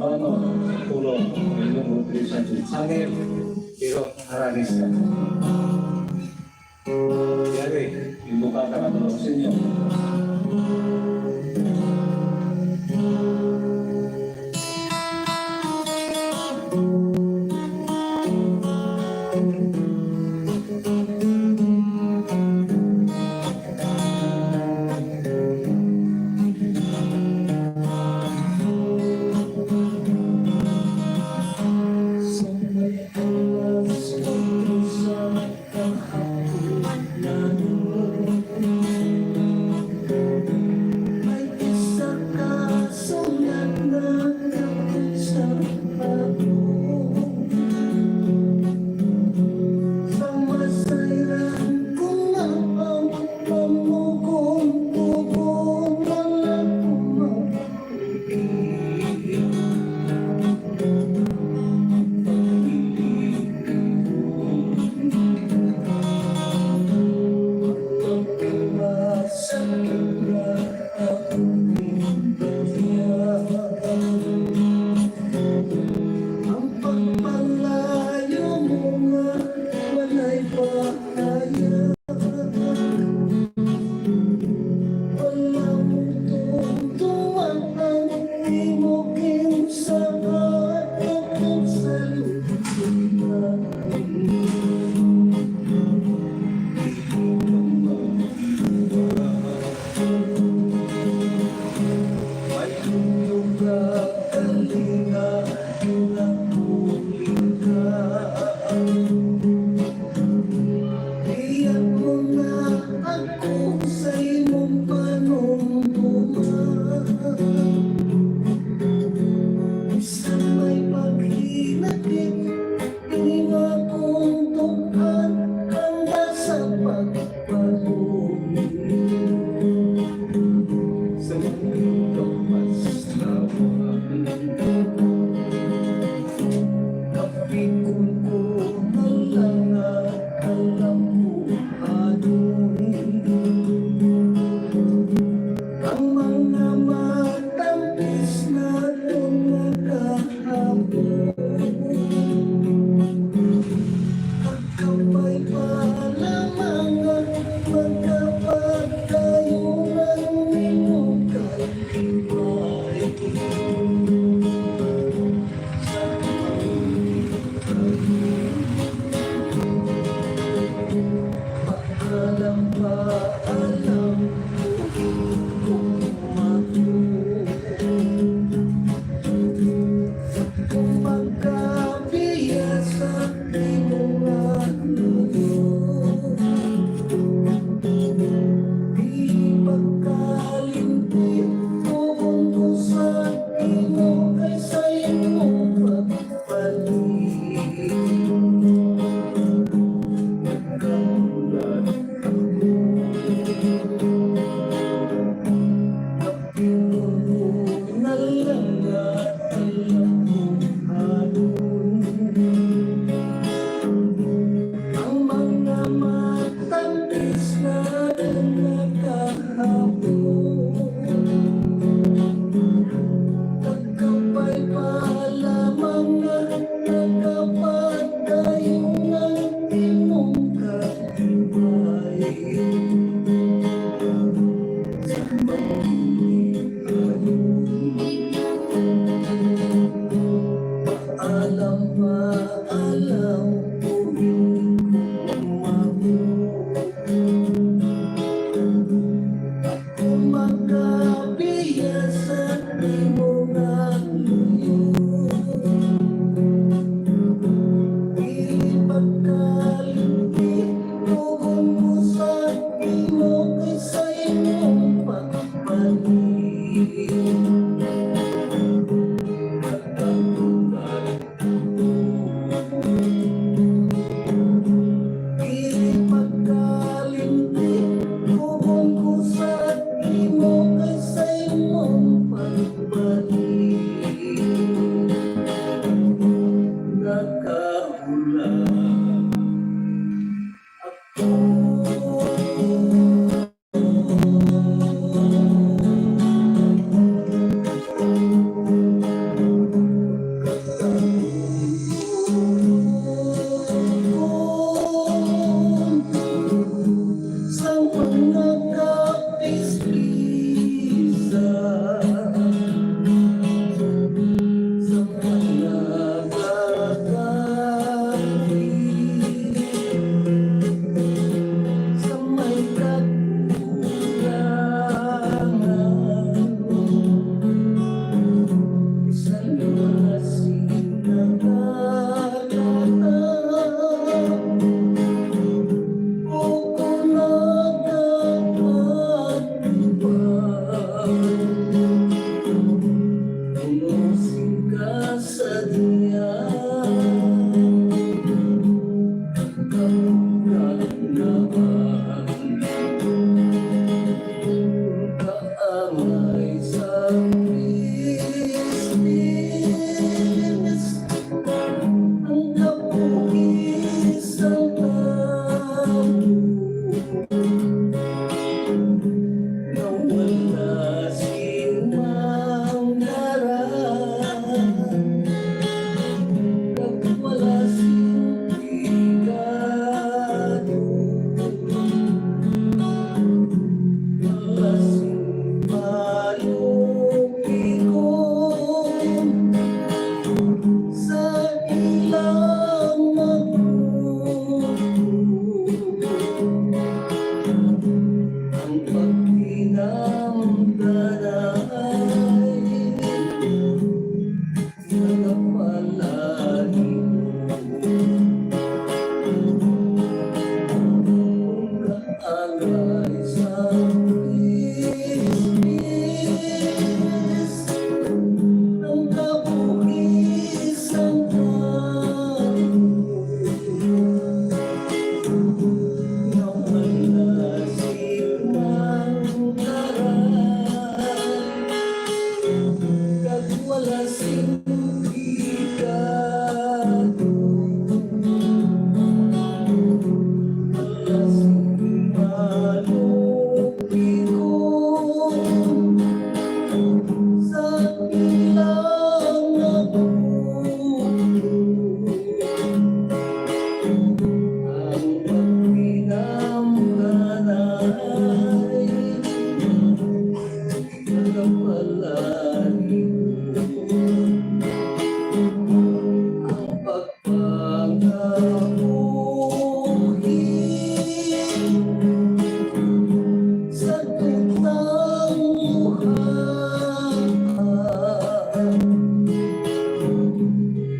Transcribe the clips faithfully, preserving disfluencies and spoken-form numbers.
Ano, tulong, inyong Rodrigo Sanchez. Sangil, pero haranis ka. Yari, ibuka ka na tulong sa inyo. kasadya. Ang kagnaban kaangay sa Kristo. Ang kabuhi sang tawo nga wala sing mangdara, kag wala sing pekado, wala sing panuplikon sa ilang magutom. Ang pagtinamdanay nagapalayo. Ang kaangay sa Kristo, ang kabuhi sang tawo nga wala sing mangdara, kag wala sing pekado, wala sing panuplikon sa ilang magutom. Ang pagtinamdanay nagapalayo. Ang pagpangabuhi sa tutang buhay.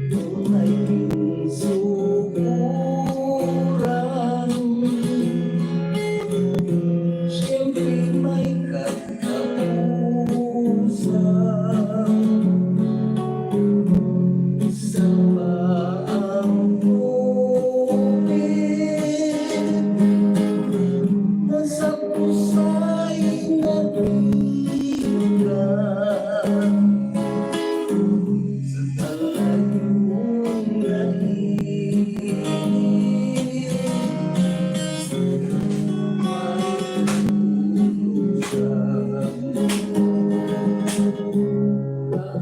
Tunay ginsugoran. Siyempre may katapusan. Isa pa ang tubig nga sa kusay nga tiga. Sa kalayon nga init, may tulugan.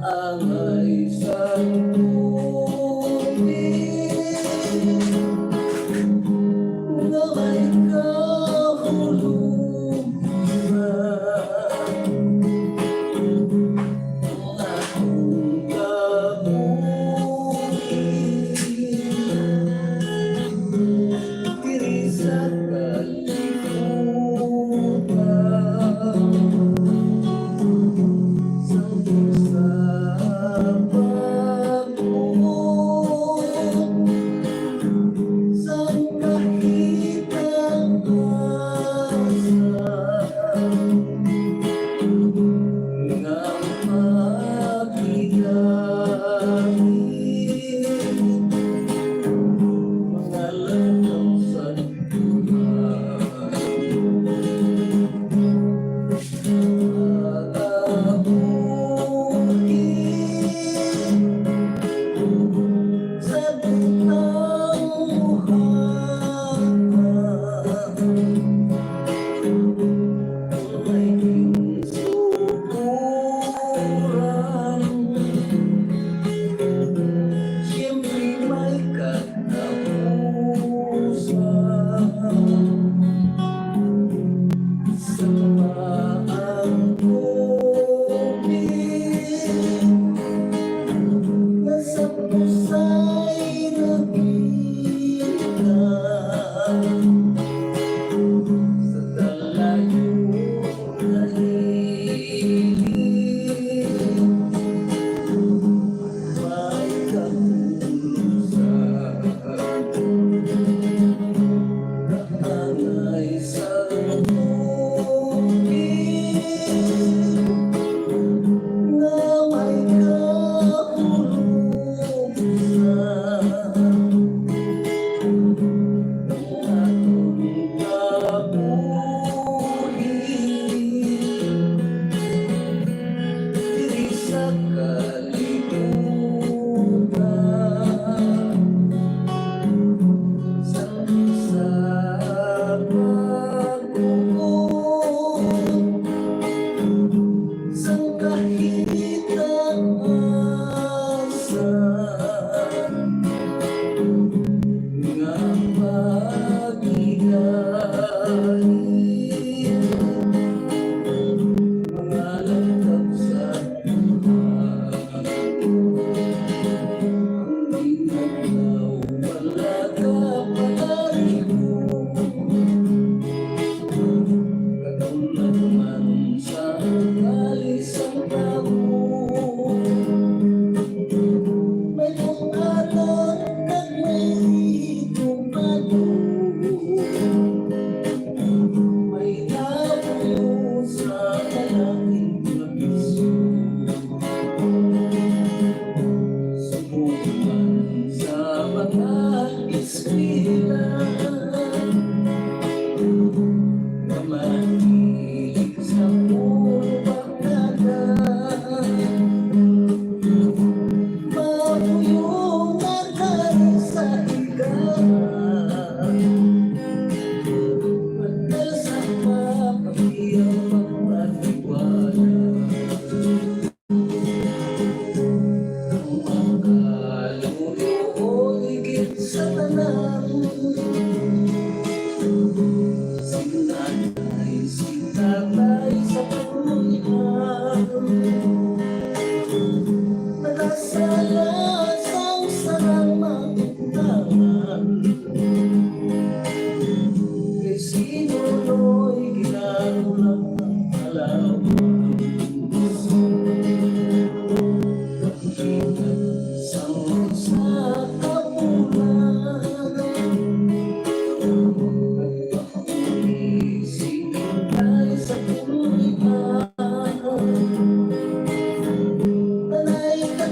Kaangay sang tubig nga may kahulugan. Ang akong kabuhi diri sa kalibutan, sang sa pagbuhi.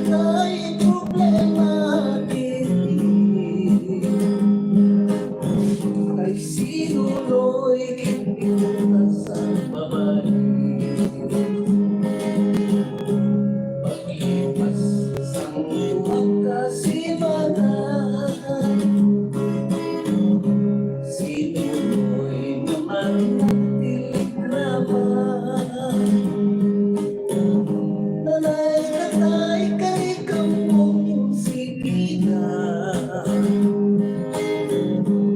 kay problema kini. Kay sinuloy kita sa babayi. Paglipas sang duha ka semana, sinuloy naman ang telegrama. Nanay katay kani kamong sigina.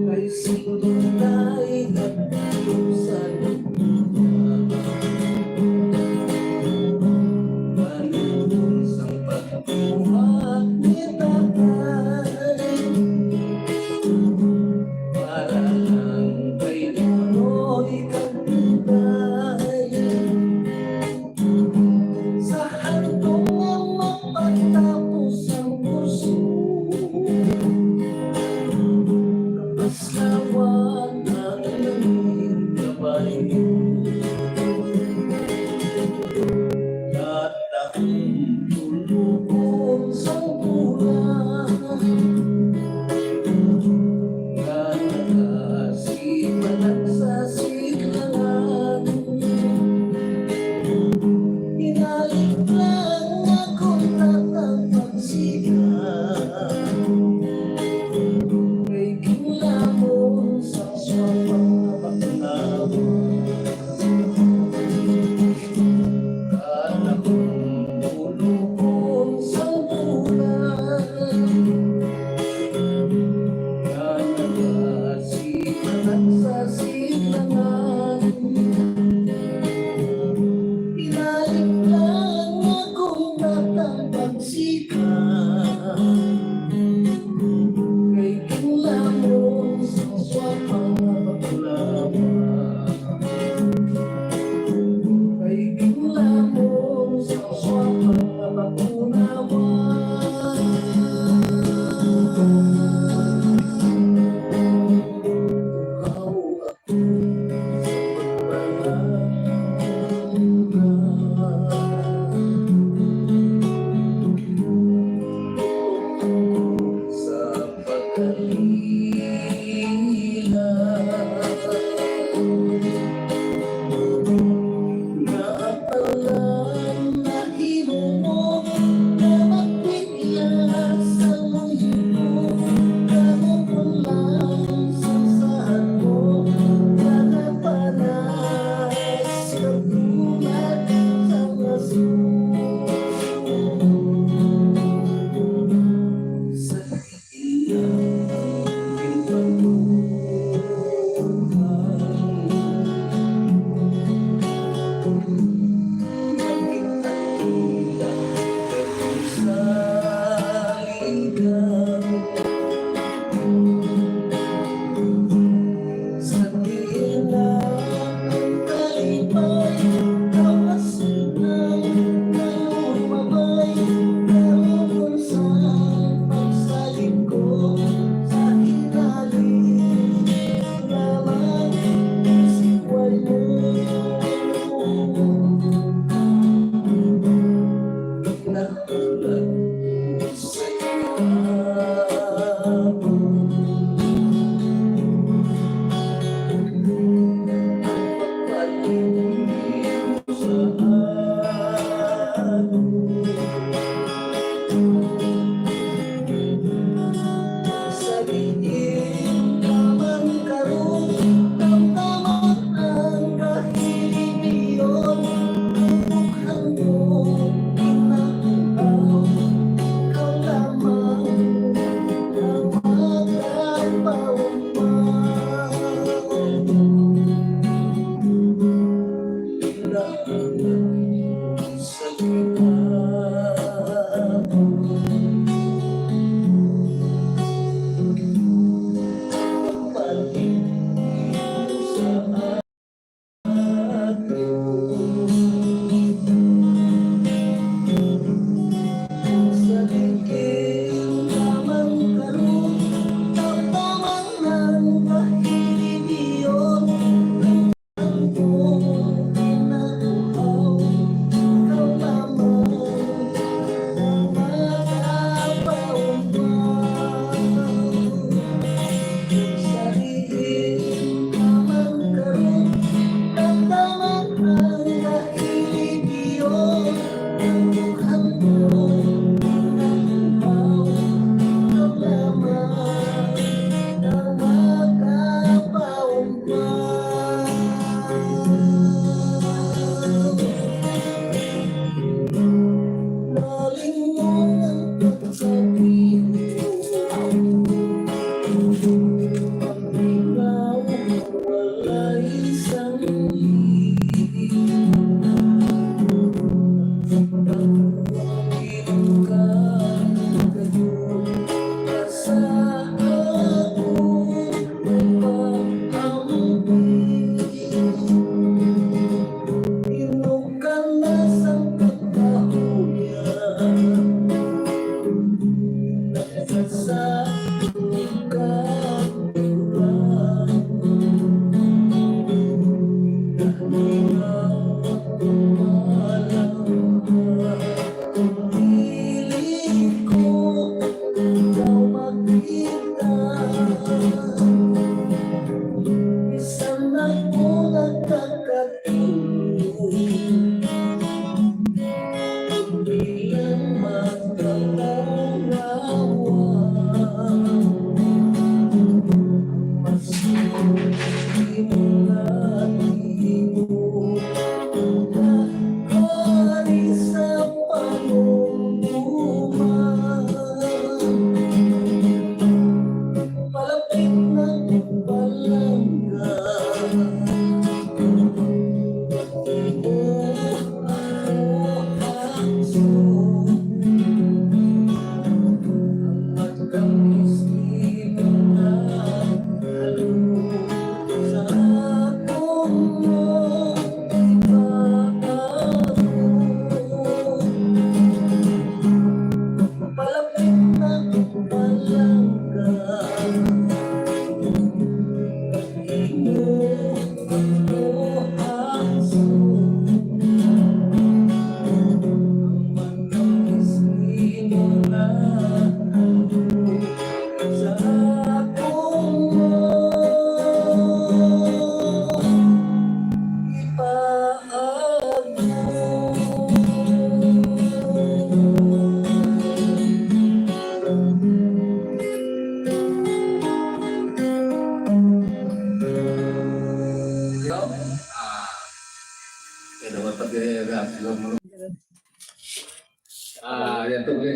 Kay sundon kay nagtusan. Panuon sang pagkuha ni tatay. Para lang kay Nonoy kag Inday. Sa handom nga mapatapos ang kurso, kapaslawan na ang kabay. Katahom tulugon sang bulan. Nga nagasimanag sa sidlangan. Inalit lang akong tatang pagsiga. Kay ginlamon sa swapang baknawa. Katahom tulugon sang bulan. Nga nagasimanag sa sidlangan. Ilalim lang akong tatang pagsiga. Kay ginlamon sa swapang baknawa. Kay ginlamon sa swapang baknawa. Uhaw ako sa pagpangalan.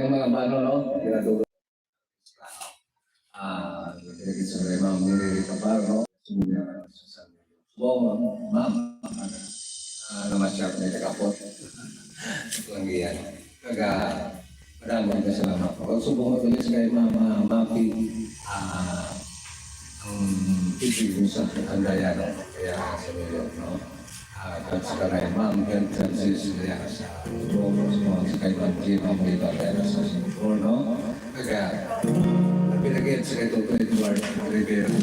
mga mano, no? Ginaduro. Ah, lagi sa mga ma'am, nililita pa, no? Sumuli ang ano sa San Miguel. Subong, ma'am, ah, namasyar na ikakapot. Lang yan. Kaga, madamo na salamat po. Subong ko tulis kay Mama Mapi, ah, ang titigo sa Andayano, kaya sa New York, no? Ah, at sa kanay, Ma'am Glenn Francis, kaya sa Bogos, Ma'am sa kay Ma'am Jim, ang may bagay na sa Singapore, no? Kaya, ang pinagyan sa kay Toto Edward Rivera,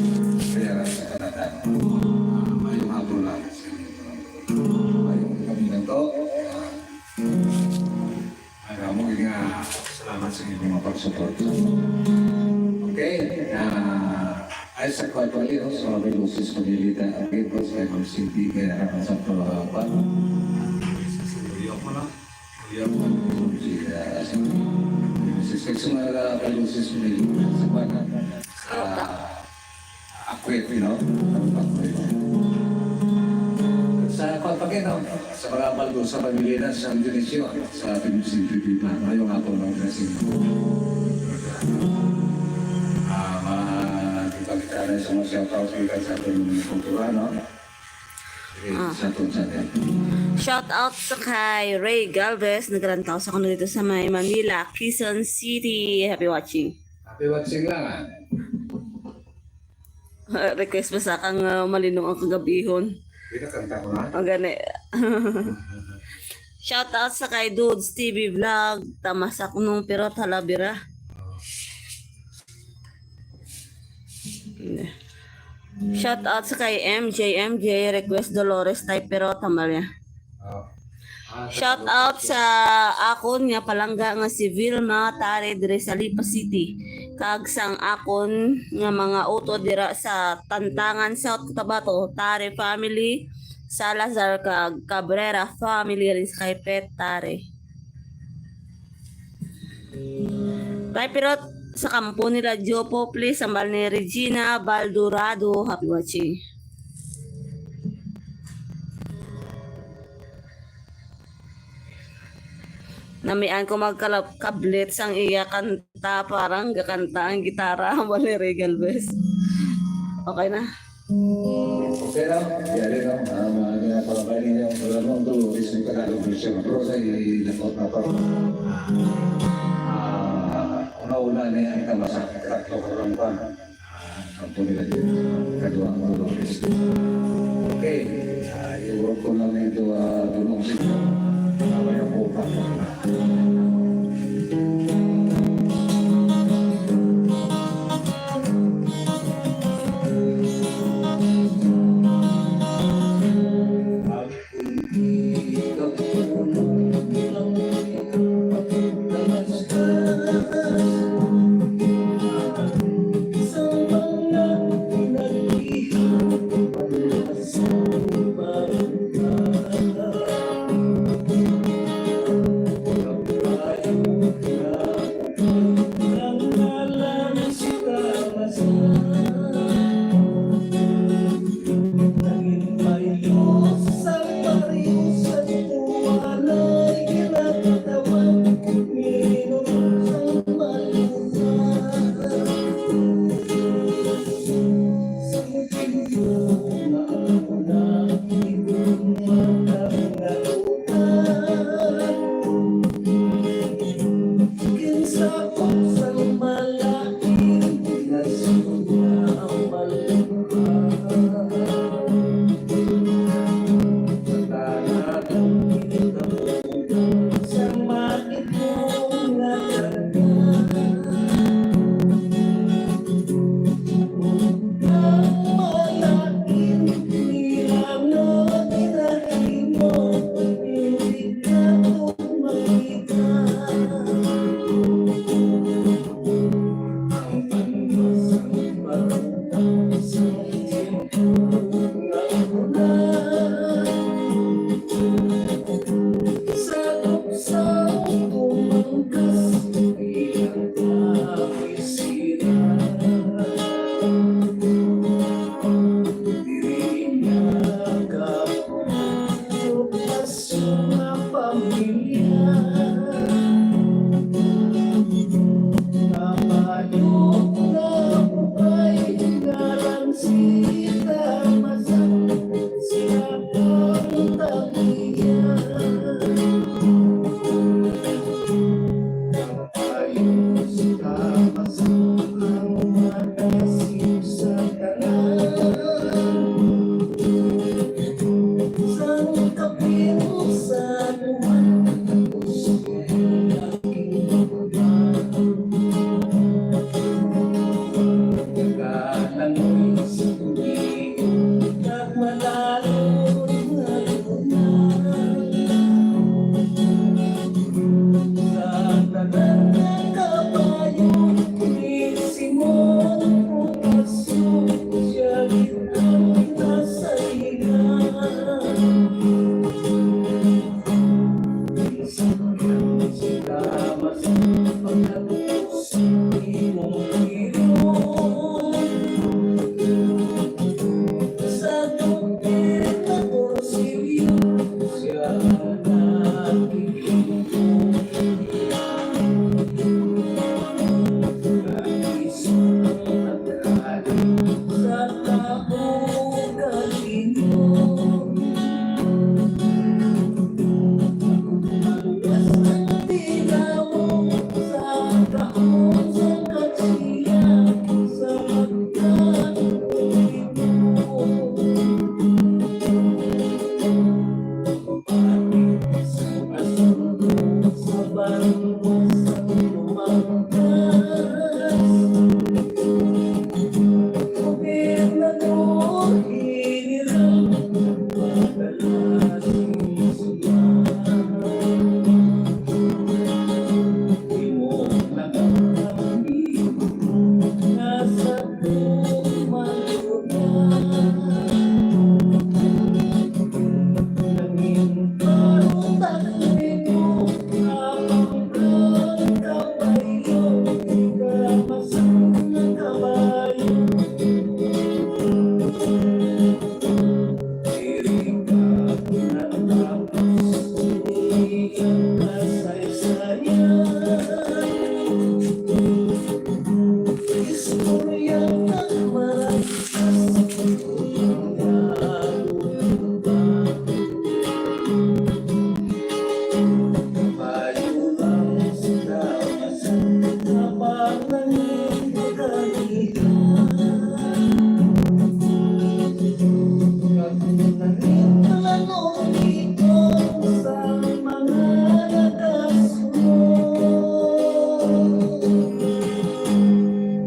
kaya sa Canada. Ah, mayong hapon lang sa inyo. Mayong kami lang to. Ah, Ang amo nga salamat sa inyong mga pagsuporta. Okay, ah, ay sa kwarto ulit, no, sa mga Luces Pamilita, ang Gabriel, sa Ma'am Cindy, kaya naman sa pagkapan. Sa New York mo, no? New York mo. Si, ah, si, si, si, sa mga Luces Pamilita, sa kwarto. Sa Akwit, you know? Sa pagpakino, sa mga Baldo, sa pamilya na sa Dionisio, sa ating munisipyo, di ba? Ngayong hapon, ang blessing. Ah, mga, di ba, kita na sa mga shout out, sa ating kultura, no? Okay, Ah. sa ating channel. Shout out sa kay Ray Galvez, nagrantaw sa kuno dito sa may Manila, Quezon City. Happy watching. Happy watching lang, ah. Request pa sa kang, ah, malinong ang kagabihon. Pinakanta ko na. Ang gani. Shout out sa kay Dudes T V Vlog, Tamasaknong Pirot Halabira. Shout out sa kay M J, M J, request Dolores Type Pirot Hamalia. Oh. Ah, Shout out sa akon nga palangga nga si Vilma Tare diri sa Lipa City, kag sang akon nga mga utod dira sa Tantangan, South Cotabato, Tare family, Salazar kag Cabrera family rin sa kay Pet Tare. Tay Pirot, sa kampo nila Jopo, please, hambal ni Regina Baldurado. Happy watching. Namian ko magkalap-, kablit sang iya kanta, parang gakanta ang gitara, hambal ni Regal Bes. Okay na. Okay na, yari na. Ah, mga ginapakabay ninyo, wala mong Dolores, yung Tagalog version. Pero sa ilapot na to. Ah, una-una niya ang kamasakit, tatlo ko lang pa. Ah, ang pumila din. Kadua ang Dolores. Okay. Ah, i-work ko lang nito, ah, dunong sito. Tama yung upat.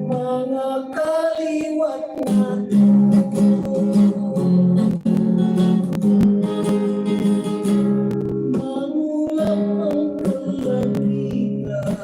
Mga kaliwat nato. Mamulang ang kalangitan.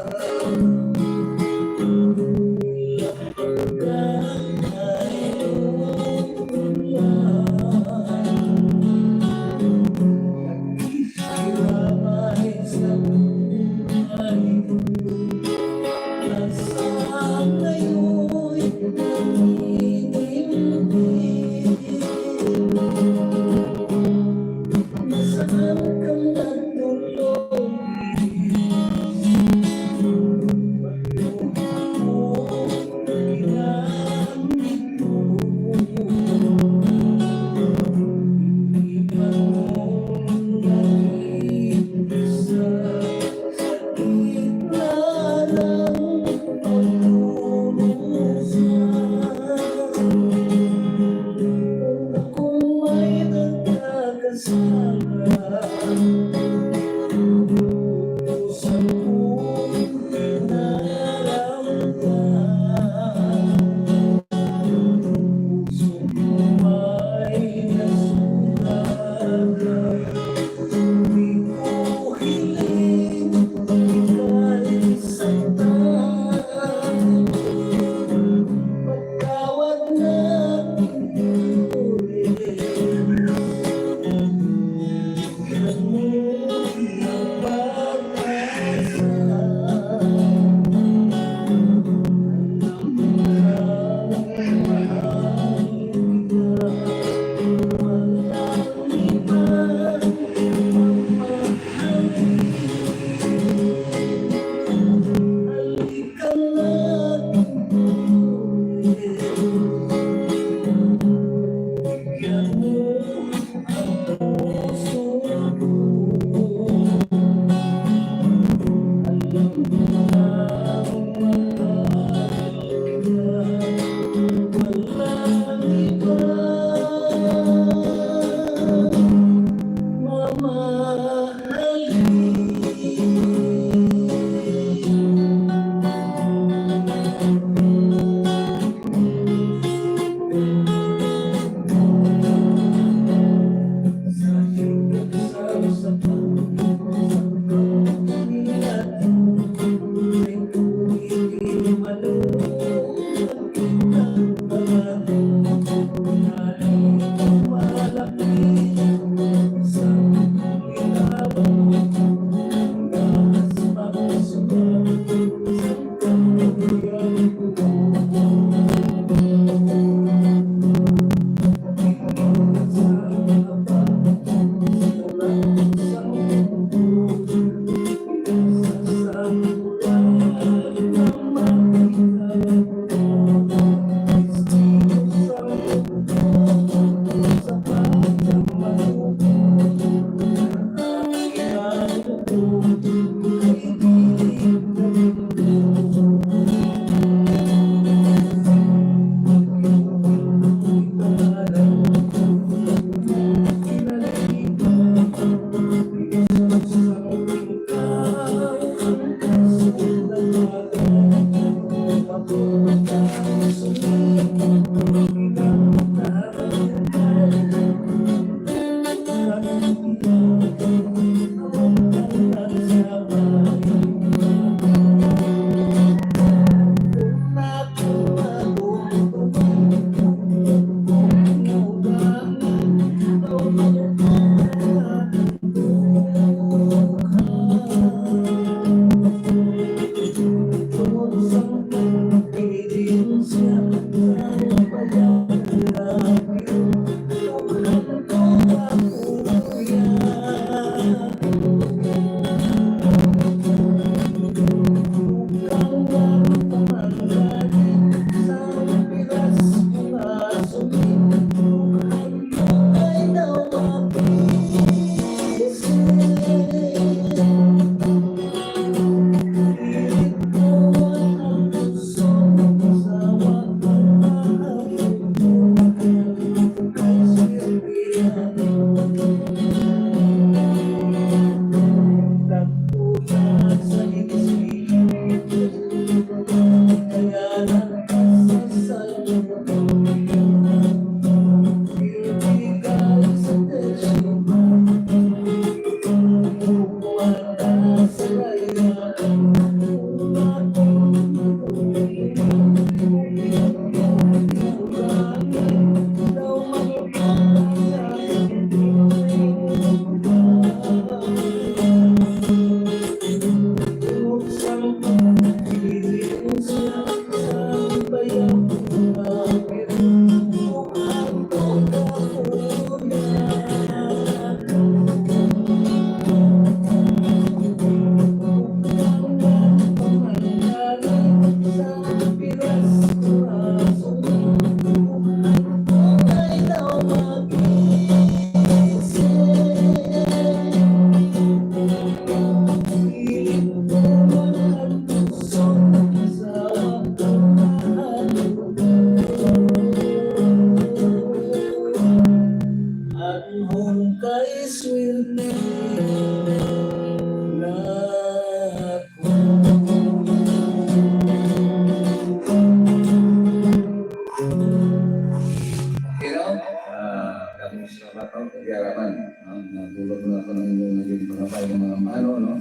You know, ah, kami sa Bato, Yaraman, ang nagdulot na ako ng inyong naging pangabay ng mga mano, no?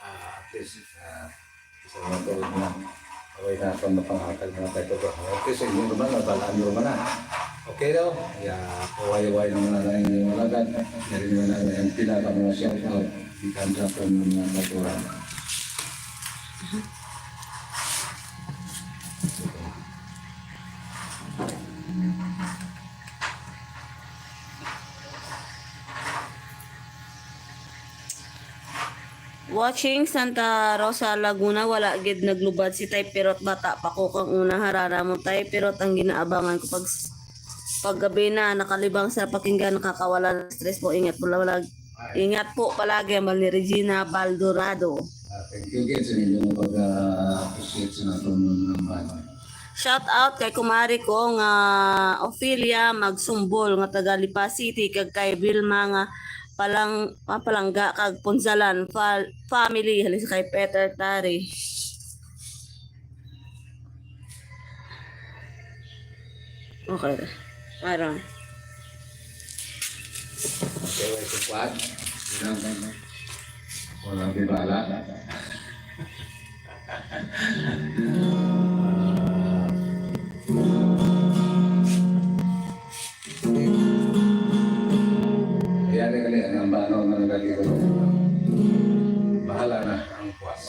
Ah, at least, ah, sa mga tuod na, away na akong mapangakal mga tayo ko. Okay, sa inyo naman, nabalaan nyo naman na. Okay daw? Ya, kaway-way naman na ang inyong alagad. Yari naman na ang pinaka mga shout out. Ikan sa akong mga naturan. Watching Santa Rosa, Laguna, wala gid naglubad si Tay Pirot. Bata pa ko kang una harana mo, Tay Pirot, ang ginaabangan ko pag, paggabi na, nakalibang sa pakinggan, nakakawala ng stress po. Ingat po, wala, ingat po palagi, ang ni Regina Baldorado. Ah, thank you again sa inyong pag-, ah, appreciate sa natong mga band. Shout out kay kumari ko nga Ophelia Magsumbol nga taga Lipa City, kag kay Vilma nga Palang-, ah, Palangga kag Punzalan fa-, family, halos kay Peter Tari. Okay. Aron. Okay, wala sa kwan. Walang, walang bibala. Kaya ni kali ang bano nga nagaligo. Bahala na ang puas.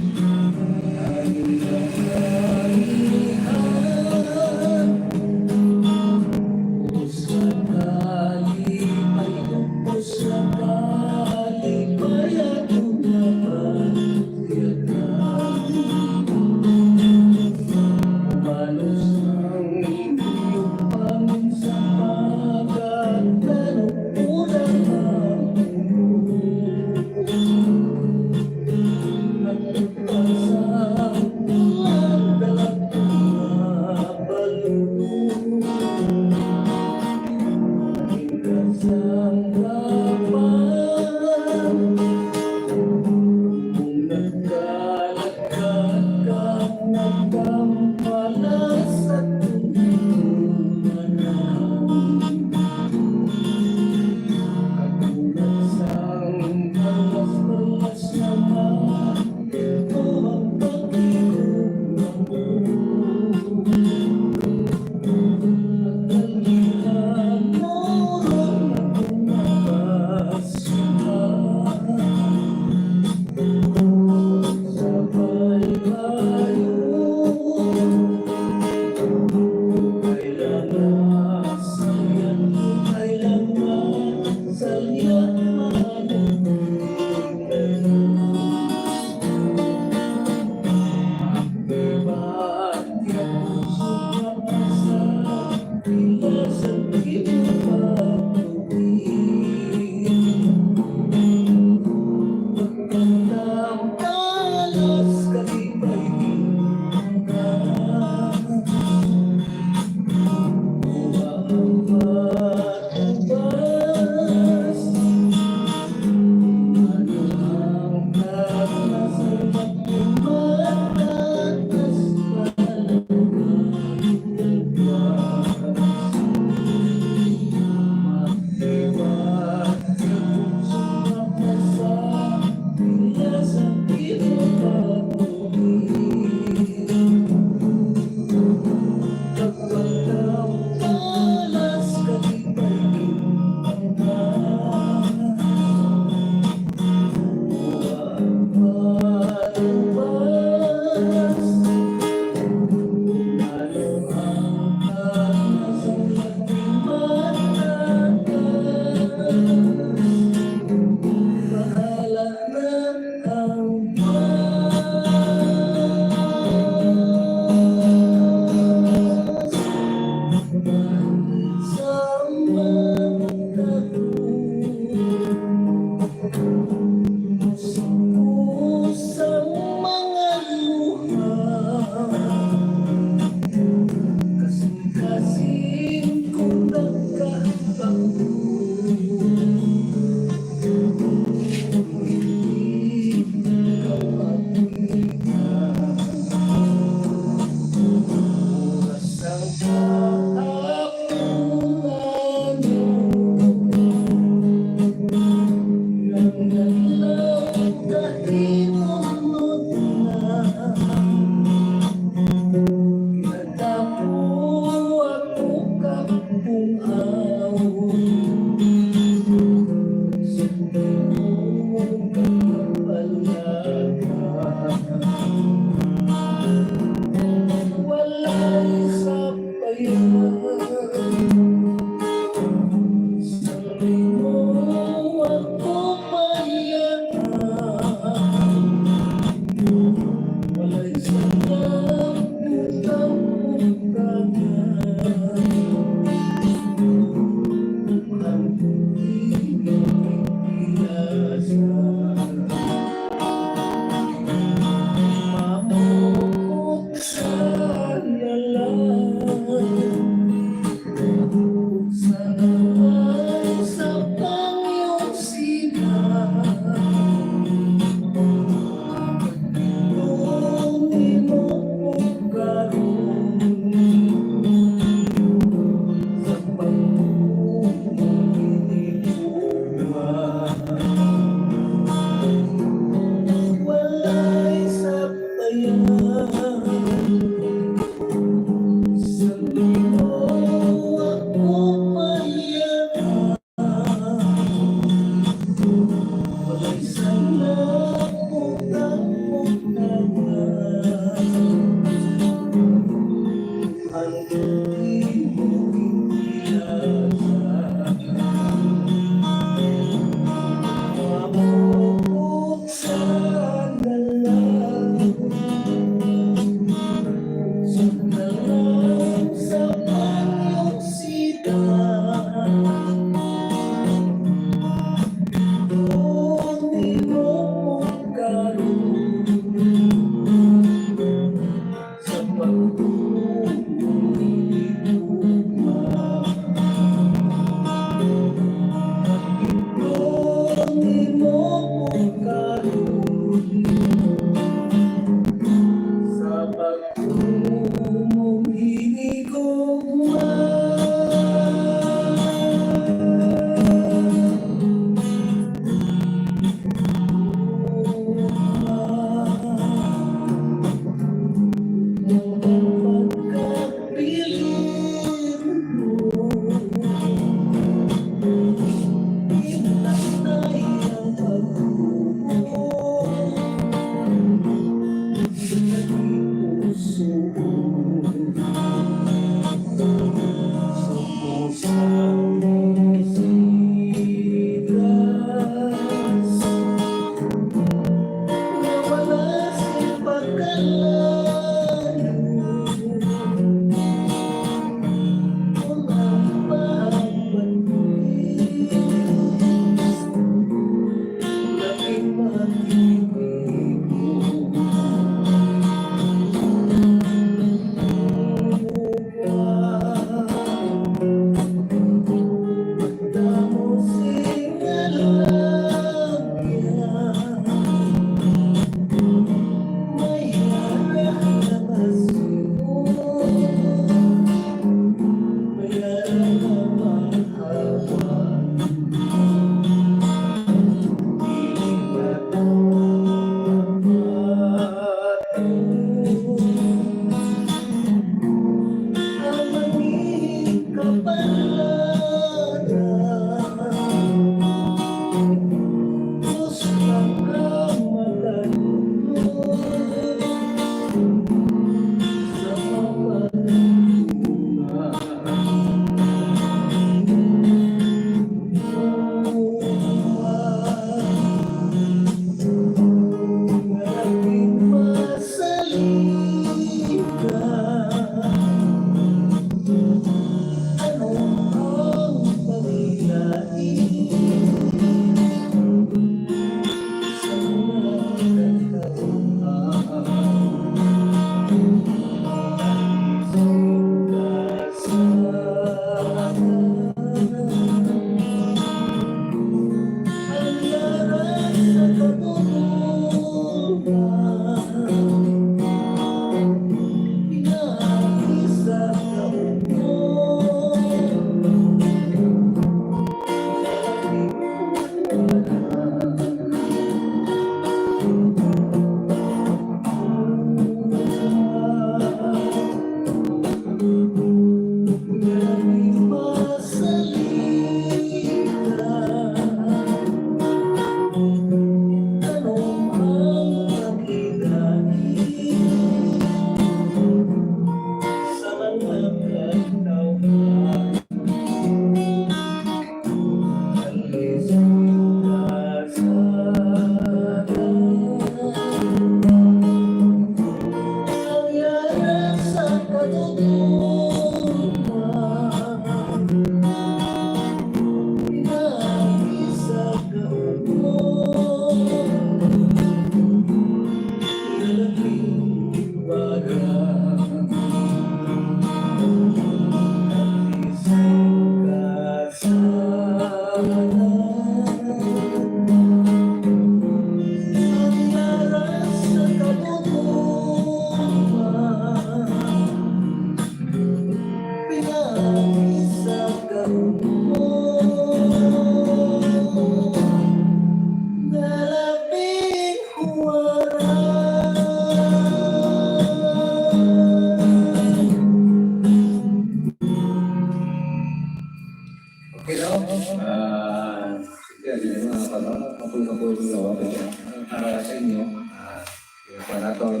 Okay, no? Ah, sige, di na mga pala, kapoy-kapoy ng gawa ko siya. Para sa inyo, ah, pinapanaton,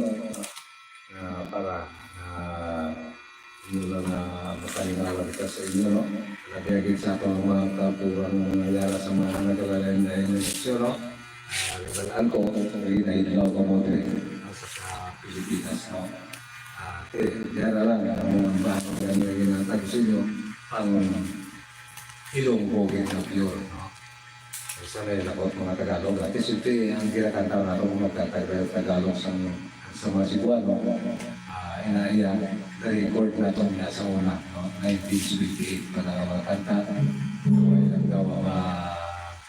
ah, para, ah, inyo lang na makalinawan kita sa inyo, no? Lagi agad sa atong mga kapuran nga nangyara sa mga nagkalain-lain nga eleksyon, no? Ah, nabalaan ko, sa ginahidlaw ko mo diri, no, sa, sa Pilipinas, no? Ah, eh, diyan na lang, ang mga bago nga ginatag sa inyo, ang Ilonggo gid nga pure, no? Sa may lakot mga Tagalog, at least ito ang ginakanta nato kung magtatag-, Tagalog sa, sa mga Cebuano. Ah, ina iya, na-record nato niya sa una, no? Nineteen seventy-eight pa na mga kanta. Wala lang daw mga,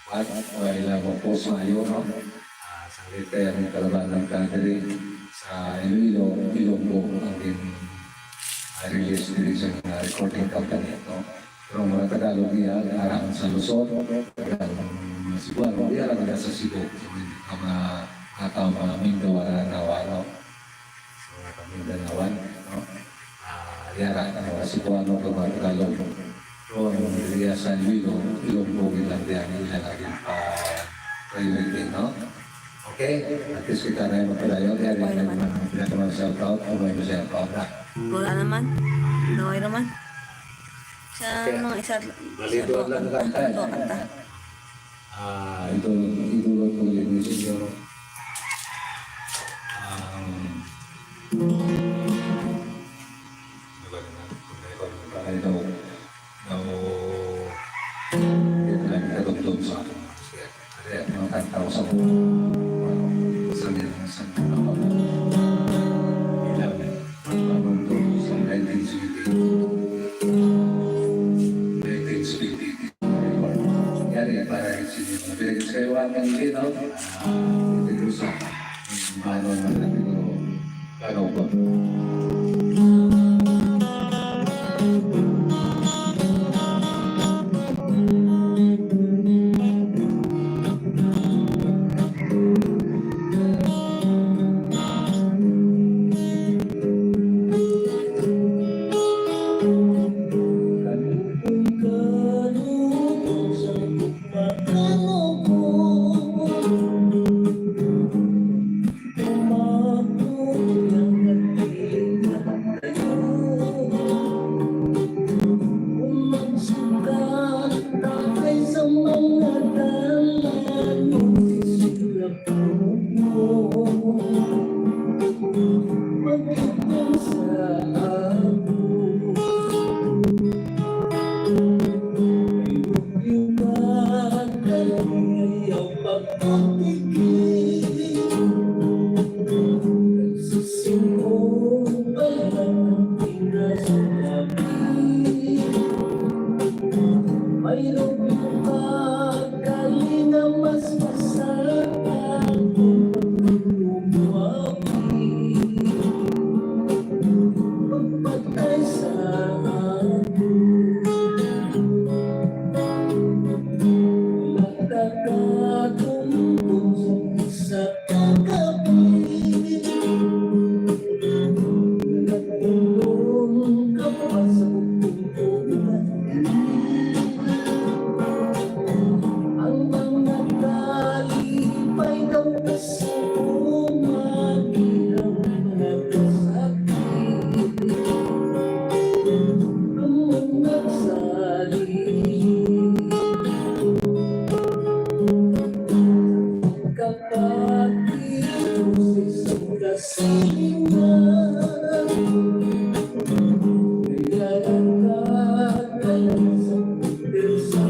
what? Wala lang mga post maayo, no? Ah, sa Leyte, ang kalabanan ka diri sa Iloilo, Ilonggo, ang gin-, ah, release diri sa mga recording company, no? Pero ang mga Tagalog niya, arang sa Luzon, ang Cebuano, di arang sa Cebu. So, ang mga, mga tao, mga Mindanao, Aranawa, no? So, mga Mindanao, no? Ah, yara, ang mga Cebuano, ang mga Tagalog. Pero ang area sa Iloilo, Ilonggo, Finlandia, ang ilang naging pa-, priority, no? Okay? At least kita na yung magpadayon. Kaya rin Okay naman. Mga shout out, o may shout out na. Wala naman. Naway naman. Sa Okay. Mga isa, Bali, isa, duha duha lang kanta, kanta, eh. Duha kanta. Ah, ito, ito lang po yun, yung siguro. Um, ano ba naman? Kung may pag-, kung may daw, daw, ito lang, katungtong sa ating mga siya. Kaya, mga kanta ko sa mga, sa mga, sa mga, ilang, katungtong sa nineteen seventy-eight. Nineteen seventy-eight. Yari, para sa inyo. Mabilis kayo ang hindi, no? Ah, hindi ko sa, ano, ano, ano, ano, ano, Kalinga mas masarap ang pagkalumawi. Pagpatay sa ako. Nakakatungkol sa isa ka gabi. Nagtulong ka pa sa bukong ko. Ang mga kalipay daw sa umagihan, mga kasakit, ang mga sali. Kapag iusis ang kasilingan, kaya lang ka, kaya sa puwersa.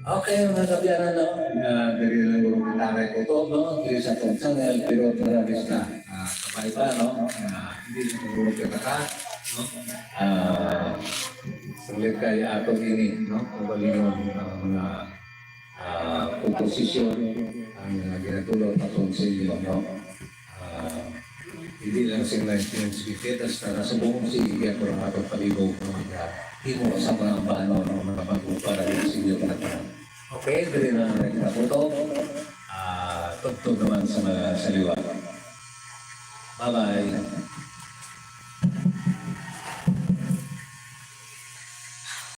Okay, mga kaabyanan, no? Ah, diri lang guro kita kay kutob, no? Diri sa atong channel, pero marabis na. Ah, kabay pa, no? Ah, hindi na guro kita ka, no? Ah, sulit kay ato ini, no? Kaugalingon ang mga, ah, komposisyon ang, ah, ginatulot aton sa inyo, no? Ah, hindi lang sing nineteen sixty-eight, hasta na subong sige ako ang atong palibog, no? Kaya himo sa mga bano, no? Mga bagong para sa inyo na tanan. Okay, diri na lang kita kutob. Ah, tugtog naman sa mga saliwa. Bye-bye.